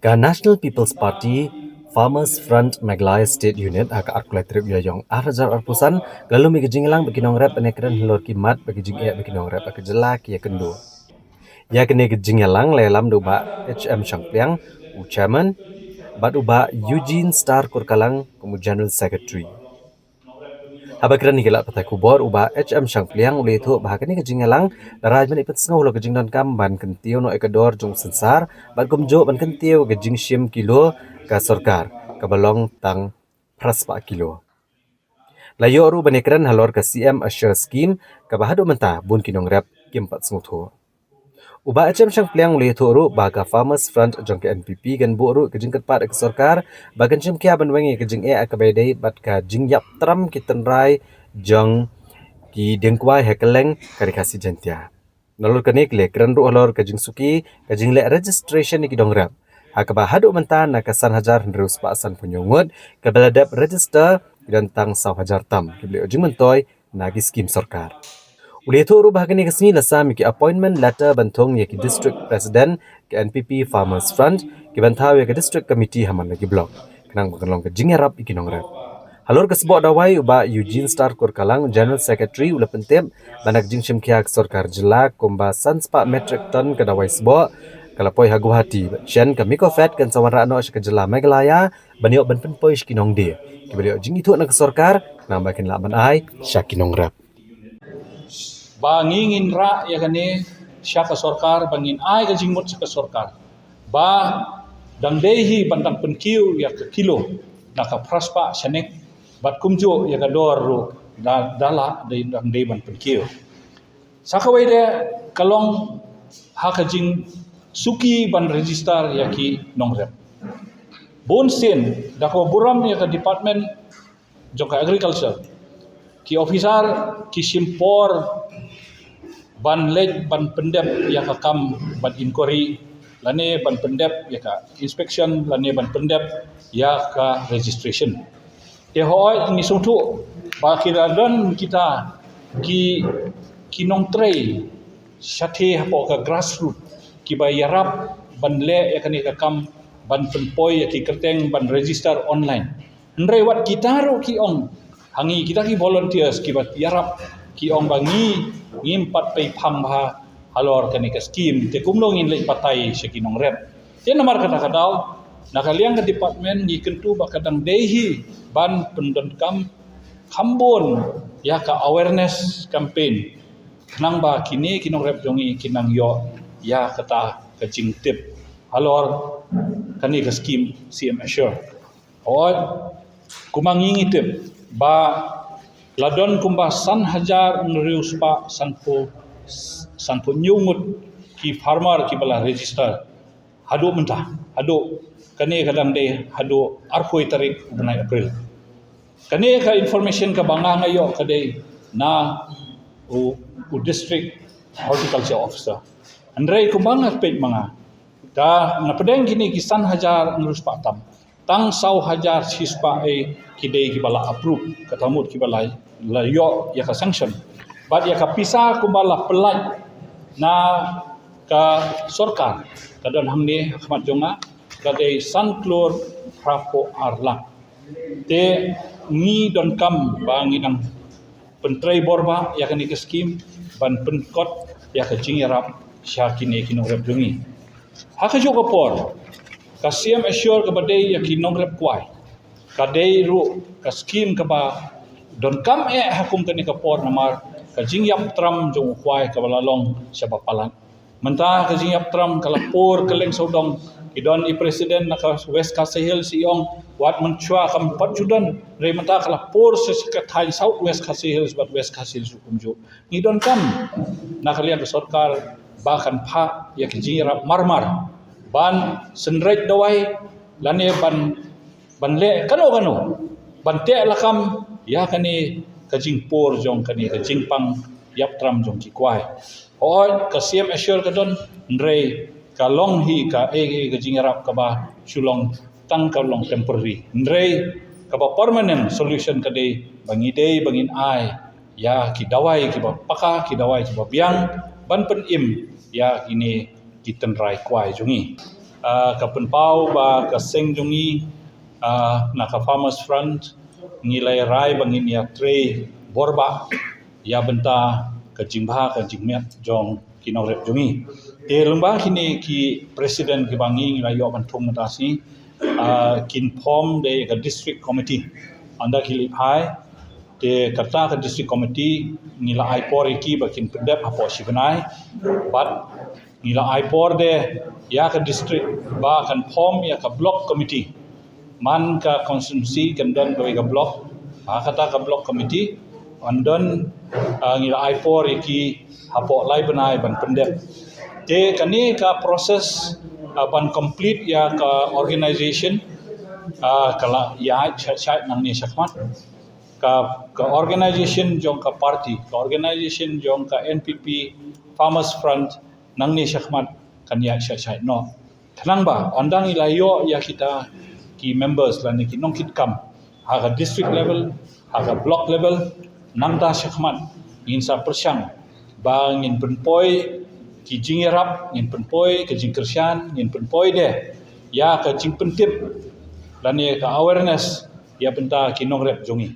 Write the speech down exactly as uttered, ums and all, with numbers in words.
Ka National People's Party Farmers Front Meghalaya State Unit ha ka arphew lai tarik u Ïaïong ar hajar arphew san ka la lum ïa ka jingïalang bad ki nongrep ban ïakren halor ki mat bad ki jingeh bad ki nongrep ha ka jylla ki ïakynduh. Ïa kane ka jingïalang la ïalam da u Bah H M Shangpliang, u Chairman, bad u Bah Eugene Star Kurkalang kum u General Secretary. Haba kren ha ki lad pathai khubor, u Bah H M Shangpliang u la ïathuh ba ha kane ka jingïalang la rai ban ïa pynsngew halor ka jingdonkam ban kyntiew noh ïa ka dor jong u synsar bad kumjuh ban kyntiew ïa ka jingshim kilo ka sorkar kaba long tang phra spah kilo. La ïoh ruh ban ïakren halor ka C M Assure Scheme kaba haduh mynta bun ki nongrep kim pat sngewthuh. U Bah H M Shangpliang u la ïathuh ruh ba ka Farmers Front jong ka N P P kan buh ruh ka jingkyrpad ïa ka sorkar ba kan shim khia ban weng ïa ka jingeh kaba ïadei bad ka jingïap tram ki tynrai jong ki dieng kwai ha kylleng ka Ri Khasi Jaiñtia. Nalor kane ki la ïakren ruh halor ka jingsuki ka jingleh registration ïa ki nongrep, ha kaba haduh mynta na ka san hajar hynriew spah sanphew hynñiew ngut kiba la dep register ki don tang saw hajar tam kiba la ïoh jingmyntoi na ki skim sorkar. U la ïathuh ruh ba ha kane ka sngi la sam ïa ki appointment letter ban thung ïa ki district president ka N P P Farmers Front, ki ban thaw ïa ka district committee ha man la ki block, khnang ba kan long ka jingïarap ïa ki nongrep. Halor ka sboh dawai, u Bah Eugene Star Kurkalang, General Secretary, u la pyntip ba na ka jingshim khia ka sorkar jylla kumba san spah metric ton ka dawai sboh ka la poi ha Guwahati, bad shen ka Micofed kan sa wanrah noh sha ka jylla Meghalaya ban ïoh ban pynpoi sha ki nongdie kiba la ïoh jingithuh na ka sorkar, khnang ba kin lah ban ai sha ki nongrep. Ba ngi ngin rah ïa kane sha ka sorkar, ba ngin ai ka jingmut sha ka sorkar ba dang dei hi ban dang pynkiew ïa ka kilo na ka phra spah shanek, bad kumjuh ïa ka dor ruh da, da lah dei, dang dei ban pynkiew. Sa kawei de ka long ha ka jingsuki ban register ïa ki nongrep. Bun sien da kaba burom ïa ka department jong ka agriculture, ki officer ki shim por ban leit ban pyndep ïa ka kam ban inquiry, lane ban pyndep ïa ka inspection, lane ban pyndep ïa ka registration. Te hooid ngi sngewthuh ba ki la don kita ki, ki nongtrei shatei hapoh ka grassroot kiba ïarap ban leh ïa kane ka kam ban pynpoi ïa ki kyrteng ban register online. Hynrei wat kita ruh ki ong ha ngi, kita ki volunteers kiba ïarap, ki ong ba ngi ngim pat pei phang bha halor kane ka skim, te kumno ngin leit batai sha ki nongrep. Te namar kata ka daw, na ka liang ka department ngi kyntu ba ka dang dei hi ban pyndonkam kham bun ïa ka awareness campaign, khnang ba kine ki nongrep jong ngi kin nang ïoh ïa kata ka jingtip halor kane ka skim C M Assure. Hooid, kumba ngi ngi tip ba la don kumba san hajar hynriew spah sanphew, sanphew hynñiew ngut ki farmer kiba la register haduh mynta, haduh kane ka dang dei haduh arphew tarik u bnai April. Kane ka information kaba nga nga ïoh ka dei na u, u district horticulture officer. Hynrei kumba nga peit ma nga, da na pdeng kine ki san hajar hynriew spah tam, tang saw hajar shispah ei ki dei kiba la approve, kata mut kiba la, la ïoh ïa ka sanction. Bad ïa ka pisa kumba la pyllait na ka sorkar ka don hangne ha khmat jong nga, ka dei san klur phra phew ar lak. Te ngi donkam ba ngi nang pyntrei bor ba ïa kane ka skim ban pynkot ïa ka jingïarap sha kine ki nongrep jong ngi. Ha kajuh ka por, ka C M Assure kaba dei ïa ki nongrep kwai ka dei ruh ka skim kaba donkam eh ha kum kane ka por, namar ka jingïap tram jong u kwai kaba la long shaba palat. Mynta ka jingïap tram ka la pur kylleng sawdong. Ki don i president na ka West Khasi Hills i ong wat mynshuwa kam pat ju don, hynrei mynta ka la pur sha ka thaiñ South West Khasi Hills bad West Khasi Hills ruh kumjuh. Ngi donkam na ka liang ka sorkar ba kan phah ïa ka jingïarap marmar ban synreit dawai lane ban, ban leh kano kano ban teh lakam ïa kane ka jingpur jong kane ka jingpang ïap tram jong ki kwai. Hooid, ka C M Assure ka don, hynrei ka long hi ka, eh, eh, ka jingïarap kaba shu long tang ka long temporary. Hynrei kaba permanent solution ka dei ba ngi dei ba ngin ai ïa ki dawai kiba paka, ki dawai kiba biang ban pynim ïa kine ki tynrai kwai jong ngi. Ah, ka pynpaw ba ka seng jong ngi, ah, na ka Farmers Front, ngi la rai ba ngin ïatrei bor ba ïa bynta ka jingbha ka jingmiat jong ki nongrep jong ngi. Te lyngba kine ki president kiba ngi la ïoh ban thung mynta shi, ah, kin form de ka district committee. Ynda ki leit phai, te kata ka district committee ngi la ai por ïa ki ba kin pyndep hapoh shi bnai. Bad ngi la ai por de ïa ka district ba kan form ïa ka block committee. Man ka constituency kan don kawei ka block, ha kata ka block committee, ynda, ah, ngi la ai por ïa ki hapoh lai bnai ban pyndep. Te kane ka process, ah, ban complete ïa ka organization, ah, ka la ïaid shait shait nangne shakhmat. Ka, ka organization jong ka party, ka organization jong ka N P P Farmers Front nangne shakhmat kan ïaid shait shait noh. Khnang ba ynda ngi la ïoh ïa kita ki members lane ki nongkitkam ha ka district level, ha ka block level, nangta shakhmat ngin sa pyrshang ba ngin pynpoi ki jingïarap, ngin pynpoi ka jingkyrshan, ngin pynpoi de ïa ka jingpyntip lane ka awareness ïa bynta ki nongrep jong ngi.